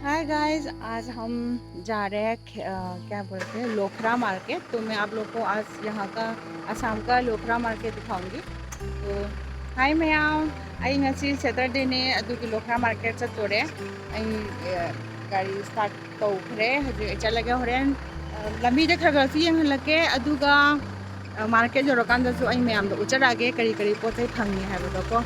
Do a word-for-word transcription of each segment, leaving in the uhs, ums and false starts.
Hi guys, आज हम जा रहे हैं खे- अ, क्या बोलते हैं, लोखरा मार्केट। तो मैं आप लोग को आज यहाँ का, असम का लोखरा मार्केट दिखाऊंगी। तो हाय ꯃꯌꯥꯝ, ꯑꯩ ꯉꯁꯤ ꯁꯦꯇꯔꯗꯦꯅꯦ, ꯑꯗꯨꯒꯤ ꯂꯣꯈ꯭ꯔꯥ ꯃꯥꯔꯀꯦꯠ ꯆꯠꯇꯣꯔꯦ꯫ ꯑꯩ ꯑ, ꯒꯥꯔꯤ ꯁ꯭ꯇꯥꯔꯠ ꯇꯧꯈ꯭ꯔꯦ꯫ ꯍꯧꯖꯤꯛ ꯑꯩ ꯆꯠꯂꯒꯦ꯫ ꯍꯣꯔꯦꯟ ꯑ, ꯂꯝꯕꯤꯗ ꯈꯔ ꯈꯔꯁꯨ ꯌꯦꯡꯍꯜꯂꯛꯀꯦ, ꯑꯗꯨꯒ ꯑ, ꯃꯥꯔꯀꯦꯠ ꯌꯧꯔꯀꯥꯟꯗꯁꯨ ꯑꯩ ꯃꯌꯥꯝꯗ ꯎꯠꯆꯔꯛꯑꯒꯦ ꯀꯔꯤ ꯀꯔꯤ ꯄꯣꯠ ꯆꯩ ꯐꯪꯉꯤ ꯍꯥꯏꯕꯗꯣꯀꯣ꯫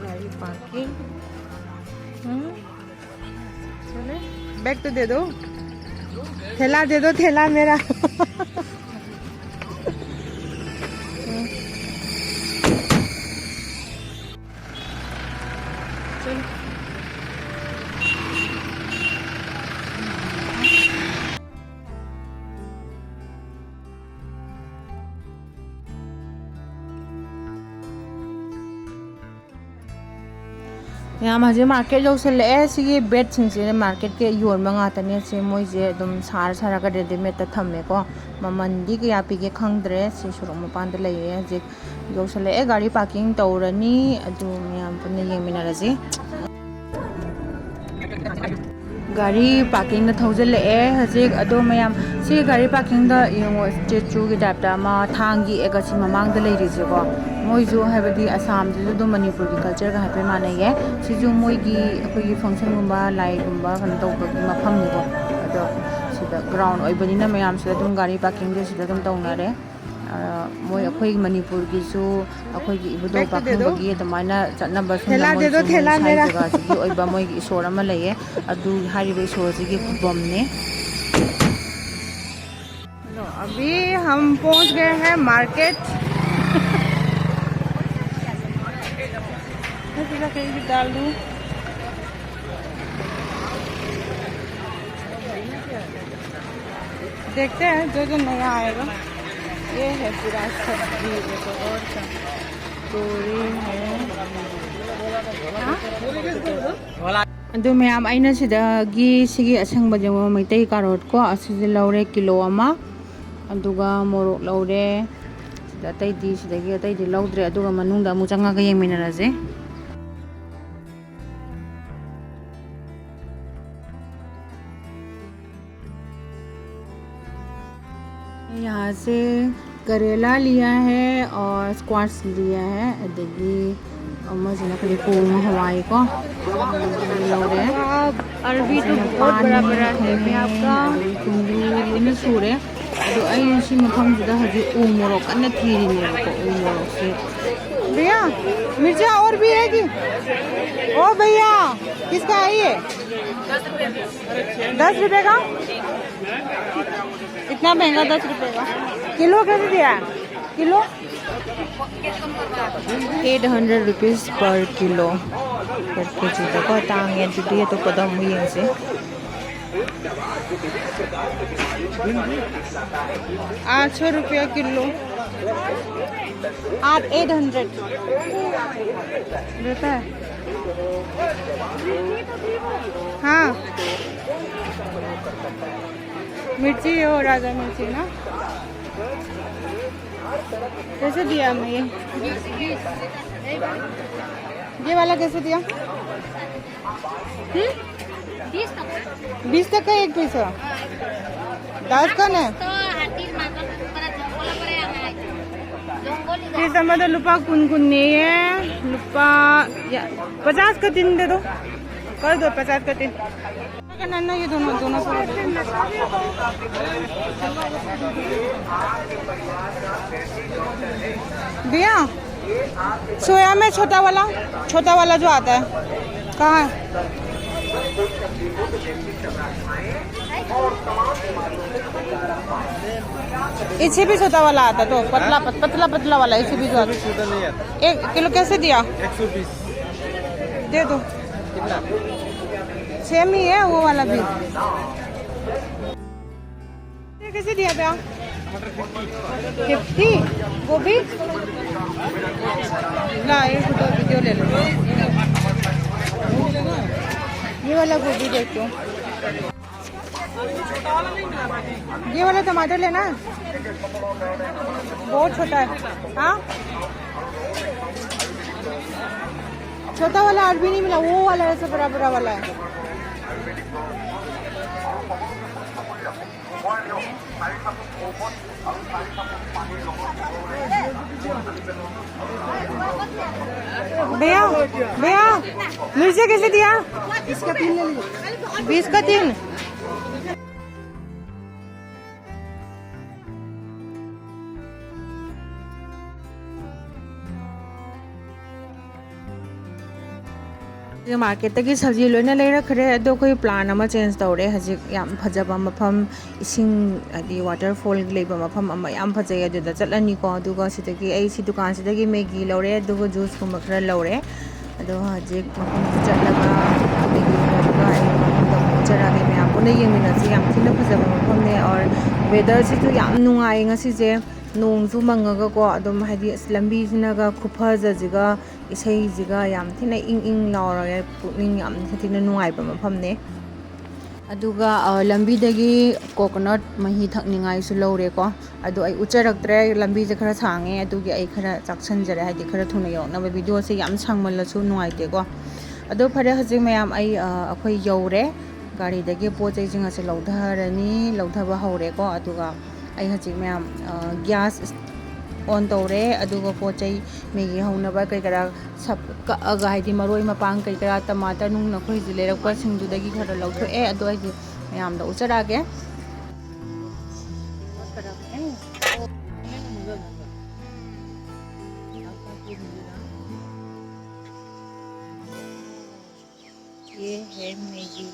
गाड़ी पार्किंग। हम्म, चले, बैग तो दे दो, थैला दे दो, थैला मेरा। चलो। ꯃꯌꯥꯝ, ꯍꯧꯖꯤꯛ ꯃꯥꯔꯀꯦꯠ ꯌꯧꯁꯜꯂꯛꯑꯦ꯫ ꯁꯤꯒꯤ ꯕꯦꯠꯁꯤꯡꯁꯦ ꯃꯥꯔꯀꯦꯠꯀꯤ ꯌꯣꯟꯕ ꯉꯥꯛꯇꯅꯦ꯫ ꯁꯤ ꯃꯣꯏꯁꯦ ꯑꯗꯨꯝ ꯁꯥꯔ ꯁꯥꯔꯒ ꯔꯦꯗꯤꯃꯦꯗꯇ ꯊꯝꯃꯦꯀꯣ꯫ ꯃꯃꯜꯗꯤ ꯀꯌꯥ ꯄꯤꯒꯦ ꯈꯪꯗ꯭ꯔꯦ꯫ ꯁꯤ ꯁꯣꯔꯣꯛ ꯃꯄꯥꯟꯗ ꯂꯩꯌꯦ꯫ ꯍꯧꯖꯤꯛ ꯌꯧꯁꯜꯂꯛꯑꯦ꯫ ꯒꯥꯔꯤ ꯄꯥꯔꯀꯤꯡ ꯇꯧꯔꯅꯤ꯫ ꯑꯗꯨ ꯃꯌꯥꯝ ꯄꯨꯟꯅ ꯌꯦꯡꯃꯤꯟꯅꯔꯁꯤ꯫ ꯒꯥꯔꯤ ꯄꯥꯔꯀꯤꯡꯗ ꯊꯧꯖꯤꯜꯂꯛꯑꯦ ꯍꯧꯖꯤꯛ꯫ ꯑꯗꯣ ꯃꯌꯥꯝ, ꯁꯤ ꯒꯥꯔꯤ ꯄꯥꯔꯀꯤꯡꯗ ꯌꯦꯡꯉꯣ, ꯁ꯭ꯇꯦꯆꯨꯒꯤ ꯇꯥꯏꯞꯇ ꯑꯃ ꯊꯥꯡ ꯌꯦꯛꯑꯒ ꯁꯤ ꯃꯃꯥꯡꯗ ꯂꯩꯔꯤꯁꯦꯀꯣ꯫ ꯃꯣꯏꯁꯨ ꯍꯥꯏꯕꯗꯤ ꯑꯁꯥꯝꯁꯤꯁꯨ ꯑꯗꯨꯝ ꯃꯅꯤꯄꯨꯔꯒꯤ ꯀꯜꯆꯔꯒ ꯍꯥꯏꯐꯦꯠ ꯃꯥꯟꯅꯩꯌꯦ꯫ ꯁꯤꯁꯨ ꯃꯣꯏꯒꯤ ꯑꯩꯈꯣꯏꯒꯤ ꯐꯪꯁꯟꯒꯨꯝꯕ, ꯂꯥꯏꯒꯨꯝꯕ ꯀꯩꯅꯣ ꯇꯧꯕꯒꯤ ꯃꯐꯝꯅꯤꯀꯣ꯫ ꯑꯗꯣ ꯁꯤꯗ ꯒ꯭ꯔꯥꯎꯟ ꯑꯣꯏꯕꯅꯤꯅ ꯃꯌꯥꯝꯁꯤꯗ ꯑꯗꯨꯝ ꯒꯥꯔꯤ ꯄꯥꯔꯀꯤꯡꯁꯦ ꯁꯤꯗ ꯑꯗꯨꯝ ꯇꯧꯅꯔꯦ꯫ ꯑ, ꯃꯣꯏ ꯑꯩꯈꯣꯏ ꯃꯅꯤꯄꯨꯔꯒꯤꯁꯨ ꯑꯩꯈꯣꯏꯒꯤ ꯏꯕꯨꯙꯧ ꯄꯥꯈꯪꯕꯒꯤ ꯑꯗꯨꯃꯥꯏꯅ ꯆꯠꯅꯕꯁꯨ ꯊꯦꯂꯥ ꯃꯣꯏꯁꯨ ꯃꯣꯏ ꯁ꯭ꯋꯥꯏ ꯖꯒꯥꯁꯤꯒꯤ ꯑꯣꯏꯕ ꯃꯣꯏꯒꯤ ꯏꯁꯣꯔ ꯑꯃ ꯂꯩꯌꯦ꯫ ꯑꯗꯨ ꯍꯥꯏꯔꯤꯕ ꯏꯁꯣꯔꯁꯤꯒꯤ ꯈꯨꯕꯝꯅꯦ꯫ लो, अभी हम पहुंच गए हैं मार्केट। कहीं भी डाल दूँ। देखते हैं जो जो नया आएगा। ये है पूरा सब्जी, देखो, और क्या? तोरी है। हाँ? ꯑꯗꯨ ꯃꯌꯥꯝ, ꯑꯩꯅ ꯁꯤꯗꯒꯤ ꯁꯤꯒꯤ ꯑꯁꯪꯕ ꯌꯦꯡꯉꯣ, ꯃꯩꯇꯩ ꯀꯥꯔꯣꯠ ꯀꯣ, ꯑꯁꯤꯁꯦ ꯂꯧꯔꯦ ꯀꯤꯂꯣ ꯑꯃ, ꯑꯗꯨꯒ ꯃꯣꯔꯣꯛ ꯂꯧꯔꯦ꯫ ꯁꯤꯗ ꯑꯇꯩꯗꯤ, ꯁꯤꯗꯒꯤ ꯑꯇꯩꯗꯤ ꯂꯧꯗ꯭ꯔꯦ, ꯑꯗꯨꯒ ꯃꯅꯨꯡꯗ ꯑꯃꯨꯛ ꯆꯪꯉꯒ ꯌꯦꯡꯃꯤꯟꯅꯔꯁꯦ꯫ यहाँ से करेला लिया है और स्क्वाश लिया है, ꯑꯗꯒꯤ ꯑꯃꯁꯤꯅ ꯀꯔꯤ, ꯄꯣꯡ ꯍꯋꯥꯏꯀꯣ, ꯂꯧꯔꯦ꯫ ꯑꯔꯕꯤꯗꯨ ꯕꯍꯨꯠ ꯕꯔꯥ ꯕꯔꯥ ꯍꯦ, ꯃꯌꯥꯝꯒ꯫ ꯑꯗꯒꯤ ꯀꯨꯟꯗ꯭ꯔꯨ ꯂꯣꯏꯅ ꯁꯨꯔꯦ꯫ ꯑꯗꯣ ꯑꯩ ꯁꯤ ꯃꯐꯝꯁꯤꯗ ꯍꯧꯖꯤꯛ ꯎ ꯃꯣꯔꯣꯛ ꯀꯟꯅ ꯊꯤꯔꯤꯅꯦꯕꯀꯣ, ꯎ ꯃꯣꯔꯣꯛꯁꯦ꯫ भैया, मिर्चा और भी है कि? ओ भैया, किसका है ये? दस रुपए का। इतना महंगा, दस रुपए का। किलो कैसे दिया है? Kilo? Eight hundred rupees per kilo, per kg ꯗꯀꯣ꯫ ꯇꯥꯡꯉꯦ꯫ ꯑꯗꯨꯗꯤ ꯑꯇꯣꯞꯄꯗ ꯑꯃꯨꯛ ꯌꯦꯡꯁꯦ꯫ आठ सौ रुपया किलो। आठ, एट हंड्रेड रहता है। हाँ, मिर्ची हो, राजा मिर्ची ना। कैसे दिया हमें ये? ये वाला कैसे दिया? हम्म? बीस का एक पीस है। दस का ना? ꯄꯤꯁ ꯑꯃꯗ ꯂꯨꯄꯥ ꯀꯨꯟ ꯀꯨꯟꯅꯦꯌꯦ꯫ ꯂꯨꯄꯥ, या, पचास का तीन दे दो, कर दो पचास का तीन। ये दोनों, दोनों को। भैया, सोया में छोटा वाला, छोटा वाला जो आता है, कहाँ है? इसे भी छोटा वाला आता है, तो पतला, पत-, पतला, पतला वाला, इसे भी जो आता है। एक किलो कैसे दिया? एक सौ बीस। दे दो। सेम ही है वो वाला भी। ये कैसे दिया भैया? फिफ्टी। गोभी। ला, एक दो वीडियो ले लो। ये वाला गोभी देखो। ये वाला टमाटर लेना है, बहुत छोटा है। हाँ, छोटा वाला आज भी नहीं मिला, वो वाला ऐसे बड़ा बड़ा वाला है। भैया, भैया, मिर्ची कैसे दिया? बीस का तीन ले लीजिए। बीस का तीन। ꯃꯥꯔꯀꯦꯠꯇꯒꯤ ꯁꯕꯖꯤ ꯂꯣꯏꯅ ꯂꯩꯔꯛꯈ꯭ꯔꯦ, ꯑꯗꯣ ꯑꯩꯈꯣꯏ ꯄ꯭ꯂꯥꯟ ꯑꯃ ꯆꯦꯟꯖ ꯇꯧꯔꯦ꯫ ꯍꯧꯖꯤꯛ ꯌꯥꯝ ꯐꯖꯕ ꯃꯐꯝ, ꯏꯁꯤꯡ ꯍꯥꯏꯗꯤ ꯋꯥꯇꯔꯐꯣꯜ ꯂꯩꯕ ꯃꯐꯝ ꯑꯃ ꯌꯥꯝ ꯐꯖꯩ, ꯑꯗꯨꯗ ꯆꯠꯂꯅꯤꯀꯣ꯫ ꯑꯗꯨꯒ ꯁꯤꯗꯒꯤ ꯑꯩ ꯁꯤ ꯗꯨꯀꯥꯟꯁꯤꯗꯒꯤ ꯃꯦꯒꯤ ꯂꯧꯔꯦ, ꯑꯗꯨꯒ ꯖꯨꯁꯀꯨꯝꯕ ꯈꯔ ꯂꯧꯔꯦ꯫ ꯑꯗꯣ ꯍꯧꯖꯤꯛ ꯃꯐꯝꯁꯤ ꯆꯠꯂꯒ ꯃꯦꯒꯤ ꯍꯧꯔꯒ ꯑꯩ ꯃꯐꯝꯗ ꯑꯃꯨꯛ ꯆꯠꯂꯛꯑꯒꯦ꯫ ꯃꯌꯥꯝ ꯄꯨꯟꯅ ꯌꯦꯡꯃꯤꯟꯅꯁꯤ꯫ ꯌꯥꯝ ꯊꯤꯅ ꯐꯖꯕ ꯃꯐꯝꯅꯦ꯫ ꯑꯣꯔ ꯋꯦꯗꯔꯁꯤꯁꯨ ꯌꯥꯝ ꯅꯨꯡꯉꯥꯏꯌꯦ ꯉꯁꯤꯁꯦ, ꯅꯣꯡꯁꯨ ꯃꯪꯉꯒꯀꯣ꯫ ꯑꯗꯨꯝ ꯍꯥꯏꯗꯤ ꯑꯁ ꯂꯝꯕꯤꯁꯤꯅꯒ ꯈꯨꯐꯖꯁꯤꯒ ꯏꯁꯩꯁꯤꯒ ꯌꯥꯝ ꯊꯤꯅ ꯏꯪ ꯏꯪ ꯂꯥꯎꯔꯒ ꯄꯨꯛꯅꯤꯡ ꯌꯥꯝ ꯊꯤꯅ ꯅꯨꯡꯉꯥꯏꯕ ꯃꯐꯝꯅꯦ꯫ ꯑꯗꯨꯒ, ꯑ, ꯂꯝꯕꯤꯗꯒꯤ ꯀꯣꯀꯣꯅꯠ ꯃꯍꯤ ꯊꯛꯅꯤꯡꯉꯥꯏꯁꯨ ꯂꯧꯔꯦꯀꯣ꯫ ꯑꯗꯣ ꯑꯩ ꯎꯠꯆꯔꯛꯇ꯭ꯔꯦ, ꯂꯝꯕꯤꯁꯦ ꯈꯔ ꯁꯥꯡꯉꯦ, ꯑꯗꯨꯒꯤ ꯑꯩ ꯈꯔ ꯆꯥꯛꯁꯟꯖꯔꯦ, ꯍꯥꯏꯗꯤ ꯈꯔ ꯊꯨꯅ ꯌꯧꯔꯛꯅꯕ꯫ ꯚꯤꯗꯤꯑꯣꯁꯦ ꯌꯥꯝ ꯁꯥꯡꯃꯜꯂꯁꯨ ꯅꯨꯡꯉꯥꯏꯇꯦꯀꯣ꯫ ꯑꯗꯣ ꯐꯔꯦ, ꯍꯧꯖꯤꯛ ꯃꯌꯥꯝ ꯑꯩ, ꯑ, ꯑꯩꯈꯣꯏ ꯌꯧꯔꯦ꯫ ꯒꯥꯔꯤꯗꯒꯤ ꯄꯣꯠ ꯆꯩꯁꯤꯡ ꯑꯁꯦ ꯂꯧꯊꯔꯅꯤ, ꯂꯧꯊꯕ ꯍꯧꯔꯦꯀꯣ꯫ ꯑꯗꯨꯒ ꯑꯩ ꯍꯧꯖꯤꯛ ꯃꯌꯥꯝ, ꯑ, ꯒ꯭ꯌꯥꯁ ꯑꯣꯟ ꯇꯧꯔꯦ, ꯑꯗꯨꯒ ꯄꯣꯠ ꯆꯩ ꯃꯦꯒꯤ ꯍꯧꯅꯕ ꯀꯩ ꯀꯔꯥ ꯁꯞ ꯀꯛꯑꯒ, ꯍꯥꯏꯗꯤ ꯃꯔꯣꯏ ꯃꯄꯥꯡ ꯀꯩ ꯀꯔꯥ, ꯇꯃꯥꯇꯔ ꯅꯨꯡ ꯅꯈꯣꯏꯁꯤ ꯂꯩꯔꯛꯄꯁꯤꯡꯗꯨꯗꯒꯤ ꯈꯔ ꯂꯧꯊꯣꯛꯑꯦ꯫ ꯑꯗꯣ ꯑꯩꯁꯦ ꯃꯌꯥꯝꯗ ꯎꯠꯆꯔꯛꯑꯒꯦ꯫ ये है मैगी।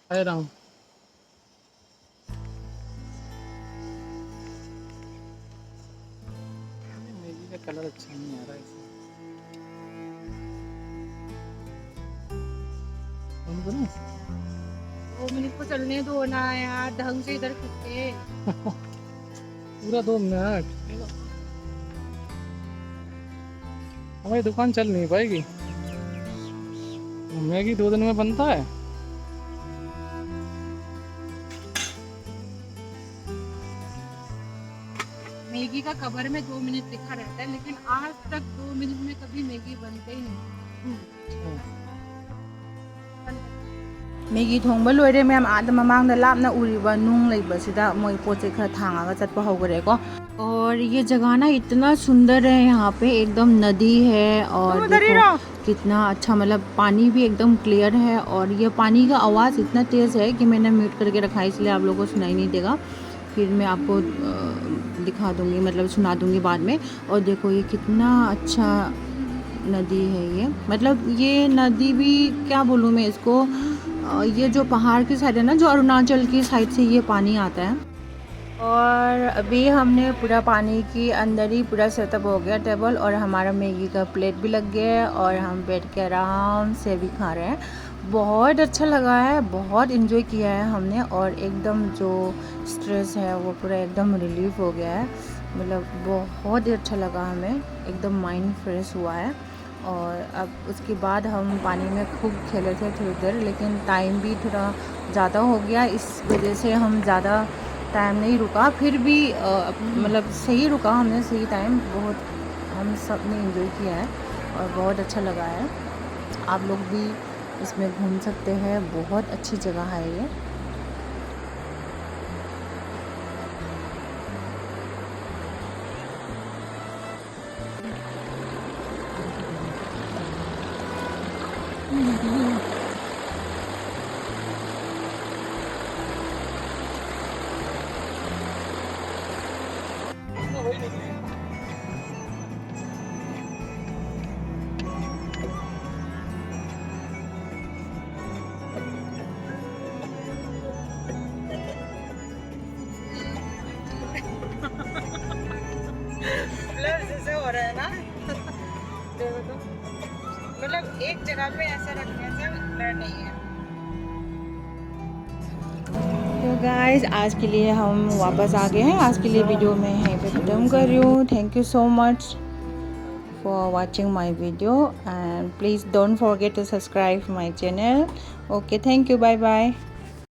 खाए रहा हूँ। मैगी का कलर अच्छा नहीं आ रहा है इसमें। बंद करूं? दो मिनट को चलने दो ना यार, ढंग से इधर खींचे। पूरा दो मिनट। हमारी दुकान चल नहीं पाएगी। मैगी दो दिन में बनता है। मैगी का कवर में दो मिनट लिखा रहता है, लेकिन आज तक दो मिनट में कभी मैगी बनते ही नहीं। ꯃꯦꯒꯤ ꯊꯣꯡꯕ ꯂꯣꯏꯔꯦ ꯃꯌꯥꯝ꯫ ꯑꯥꯗ ꯃꯃꯥꯡꯗ ꯂꯥꯞꯅ ꯎꯔꯤꯕ ꯅꯨꯡ ꯂꯩꯕꯁꯤꯗ ꯃꯣꯏ ꯄꯣꯠ ꯆꯩ ꯈꯔ ꯊꯥꯡꯉꯒ ꯆꯠꯄ ꯍꯧꯈꯔꯦꯀꯣ꯫ और ये जगह ना इतना सुंदर है, यहाँ पे एकदम नदी है और तुम उधर ही देखो रहो। कितना अच्छा, मतलब पानी भी एकदम क्लियर है। और ये पानी का आवाज़ इतना तेज़ है कि मैंने म्यूट करके रखा है, इसलिए आप लोगों को सुनाई नहीं देगा। फिर मैं आपको अ, दिखा दूंगी, मतलब सुना दूंगी बाद में। और देखो ये कितना अच्छा नदी है ये, मतलब ये नदी भी क्या बोलूँ मैं इसको, अ, ये जो पहाड़ की साइड है ना, जो अरुणाचल की साइड से ये पानी आता है। और अभी हमने पूरा पानी के अंदर ही पूरा सेटअप हो गया टेबल, और हमारा मैगी का प्लेट भी लग गया है और हम बैठ के आराम से अभी खा रहे हैं। बहुत अच्छा लगा है, बहुत इन्जॉय किया है हमने, और एकदम जो स्ट्रेस है वो पूरा एकदम रिलीफ हो गया है। मतलब बहुत ही अच्छा लगा हमें, एकदम माइंड फ्रेश हुआ है। और अब उसके बाद हम पानी में खूब खेले थे थोड़ी देर, लेकिन टाइम भी थोड़ा ज़्यादा हो गया, इस वजह से हम ज़्यादा टाइम नहीं रुका। फिर भी अ, मतलब सही रुका हमने, सही टाइम। बहुत हम सब ने एंजॉय किया है और बहुत अच्छा लगा है। आप लोग भी इसमें घूम सकते हैं, बहुत अच्छी जगह है ये। एक जगह पे ऐसे रखने से डर नहीं है। तो गाइस, आज के लिए हम वापस आ गए हैं। आज के लिए वीडियो मैं यहीं पे ख़त्म कर रही हूँ। Thank you so much for watching my video and please don't forget to subscribe my channel. Okay, thank you, bye bye.